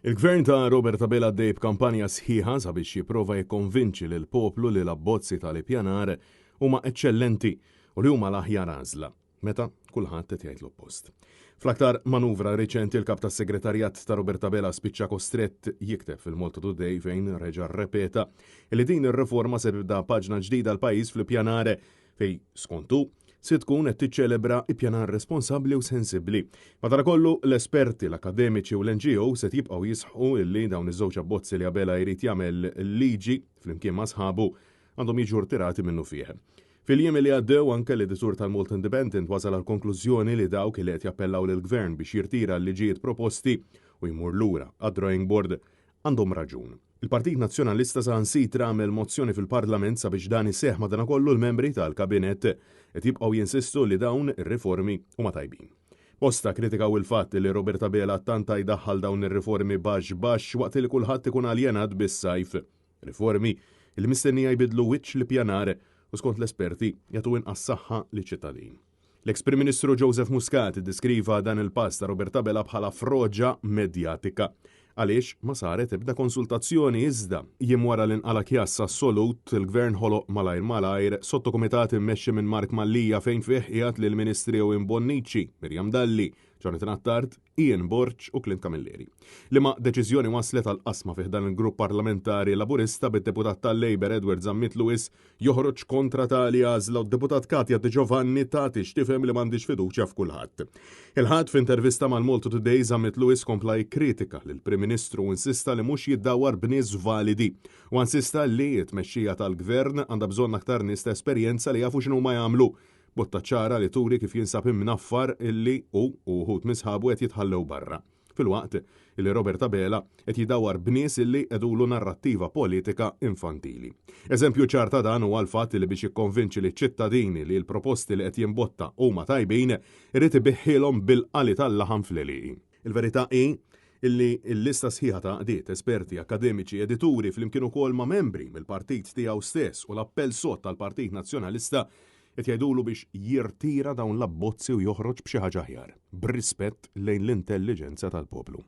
Il-Gvern ta' Robert Abela għaddej b'kampanja sħiħa sabiex jipprova jikkonvinċi lill-poplu li l-abbozzi tal-ippjanar huma eċċellenti u li huma l-aħjar għażla, meta kulħadd qed jgħid l-oppost. Fl-aktar manuvra riċenti l-Kap tas-Segretarjat ta' Robert Abela spiċċa kostrett jikteb fil-Malta Today fejn reġa' rrepeta li din ir-riforma se tibda paġna ġdida l-pajjiż fl-ippjanar fejn, skont hu, se tkun qed tiċċelebra ippjanar responsabbli u sensibbli. Madankollu, l-esperti, l-akkademiċi u l-NGOs qed jibqgħu jisħqu illi dawn iż-żewġ abbozzi li Abela jrid jagħmel liġi flimkien ma' sħabu għandhom jiġu rtirati minnufih. Fil-jiem li għaddew anke l-editur tal-Malta Independent wasal għall-konklużjoni li dawk li qed jappellaw lill-Gvern biex jirtira l-liġijiet proposti u jmur lura għad-drawing board għandhom raġun. Il-Partit Nazzjonalista saħansitra għamel mozzjoni fil-Parlament sabiex dan iseħħ madanakollu l-membri tal-Kabinett qed jibqgħu jinsistu li dawn ir-riformi huma tajbin. Bosta kkritikaw il-fatt li Robert Abela ttanta jdaħħal dawn ir-riformi baxx baxx waqt li kulħadd ikun aljenat bis-sajf. Riformi li mistennija jbiddlu wiċċ l-ippjanar u skont l-esperti jagħtu inqas saħħa liċ-ċittadin. L-eks Prim Ministru Joseph Muscat iddeskriva dan il-pass ta' Robert Abela bħala froġa medjatika. Għaliex ma saret ebda konsultazzjoni iżda, jiem wara li nqala' kjass assolut, il-Gvern ħoloq malajr malajr sottokumitat immexxi minn Mark Mallia fejn fih qiegħed lill-Ministri Owen Bonnici, Miriam Dalli, Jonathan Attard, Ian Borg u Clint Camilleri. Liema deċiżjoni wasslet għal qasma fi ħdan il-grupp parlamentari Laburista bid-deputat tal-Labour Edward Zammit Lewis joħroġ kontra tali għażla u d-deputat Katya De Giovanni tagħti x'tifhem li m'għandhiex fiduċja f'kulħadd. Il-Ħadd f'intervista mal-Malta Today Zammit Lewis kompla jikkritika lill-Prim Ministru u insista li mhux jiddawwar b'nies validi. U insista li t-tmexxija tal-Gvern għandha bżonn aktar nies ta' esperjenza li jafu x'inhuma jagħmlu. Botta ċara li turi kif jinsab imnaffar illi hu u wħud minn sħabu qed jitħallew barra. Filwaqt illi Robert Abela qed jdawwar b'nies illi qegħdulu narrattiva politika infantili. Eżempju ċar ta' dan huwa l-fatt li biex jikkonvinċi liċ-ċittadini li l-proposti li qed jimbotta huma tajbin, irid ibiħħilhom bil-qali tal-laħam fl-għelieqi. Il-verità hi illi l-lista sħiħa ta' għaqdiet, esperti, akkademiċi, edituri flimkien ukoll ma' membri mill-partit tiegħu stess u l-appell sod tal-Partit Nazzjonalista qed jgħidulu biex jirtira dawn l-abbozzi u joħroġ b'xi ħaġa aħjar, b'rispett lejn l-intelliġenza tal-poplu.